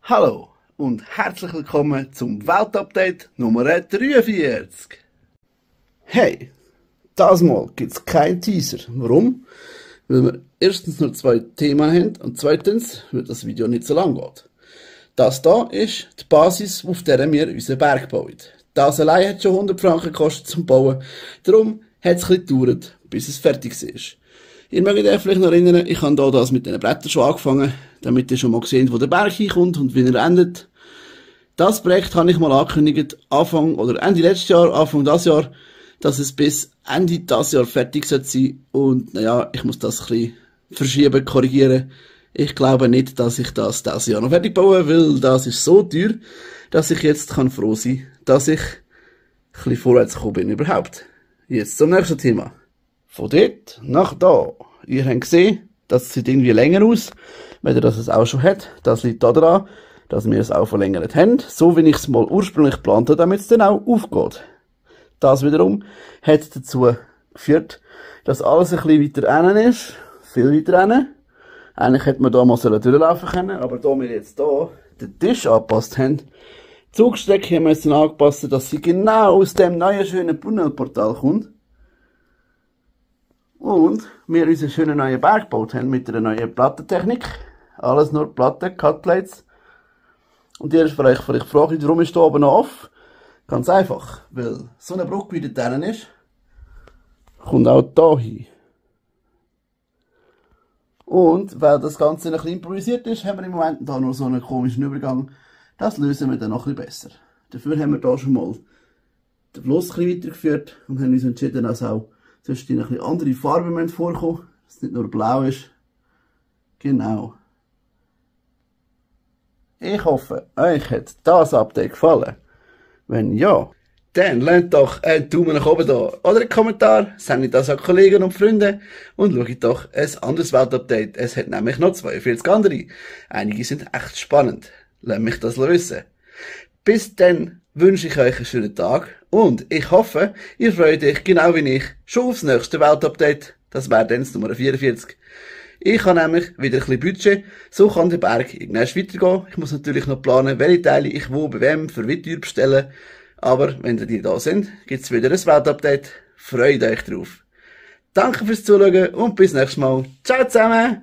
Hallo und herzlich willkommen zum Weltupdate Nummer 43. Hey, das Mal gibt es keinen Teaser. Warum? Weil wir erstens nur 2 Themen haben und zweitens, weil das Video nicht so lang geht. Das hier ist die Basis, auf der wir unseren Berg bauen. Das allein hat schon 100 Franken gekostet zum Bauen, darum hat es ein bisschen gedauert, bis es fertig ist. Ihr mögt euch vielleicht noch erinnern, ich habe hier das mit den Blättern schon angefangen, damit ihr schon mal seht, wo der Berg hinkommt und wie er endet. Das Projekt habe ich mal angekündigt, Anfang oder Ende letztes Jahr, Anfang dieses Jahr, dass es bis Ende dieses Jahr fertig sein sollte. Und naja, ich muss das ein bisschen verschieben, korrigieren. Ich glaube nicht, dass ich das dieses Jahr noch fertig baue, weil das ist so teuer, dass ich jetzt froh sein kann, dass ich ein bisschen vorwärts gekommen bin überhaupt. Jetzt zum nächsten Thema. Von dort nach da. Ihr habt gesehen, das sieht irgendwie länger aus, wenn ihr das auch schon hat. Das liegt daran, dass wir es auch verlängert haben, so wie ich es mal ursprünglich geplant habe, damit es dann auch aufgeht. Das wiederum hat dazu geführt, dass alles ein bisschen weiter hinten ist, viel weiter hinten. Eigentlich hätte man da mal durchlaufen können, aber da wir jetzt hier den Tisch angepasst haben, die Zugstrecke haben wir jetzt angepasst, dass sie genau aus dem neuen schönen Tunnelportal kommt. Und wir unseren schönen neuen Berg gebaut haben mit einer neuen Plattentechnik. Alles nur Platten, Cutplates. Und ihr vielleicht fragt, warum ist da oben noch off? Ganz einfach, weil so eine Brücke wie da drin ist, kommt auch da hin. Und weil das Ganze ein bisschen improvisiert ist, haben wir im Moment da nur so einen komischen Übergang. Das lösen wir dann noch ein bisschen besser. Dafür haben wir da schon mal den Fluss ein bisschen weitergeführt und haben uns entschieden, dass auch sonst ein bisschen andere Farben vorkommen, dass es nicht nur blau ist. Genau. Ich hoffe, euch hat das Update gefallen. Wenn ja, dann lasst doch einen Daumen nach oben da oder einen Kommentar, sendet das an Kollegen und Freunde und schaut doch ein anderes Weltupdate. Es hat nämlich noch 42 andere. Einige sind echt spannend. Lasst mich das wissen. Bis dann wünsche ich euch einen schönen Tag und ich hoffe, ihr freut euch genau wie ich schon aufs nächste Weltupdate. Das wäre dann das Nummer 44. Ich habe nämlich wieder ein bisschen Budget, so kann der Berg irgendwann weitergehen. Ich muss natürlich noch planen, welche Teile ich wo bei wem für wie teuer bestelle. Aber wenn die da sind, gibt es wieder ein Weltupdate. Freut euch drauf. Danke fürs Zuschauen und bis nächstes Mal. Ciao zusammen!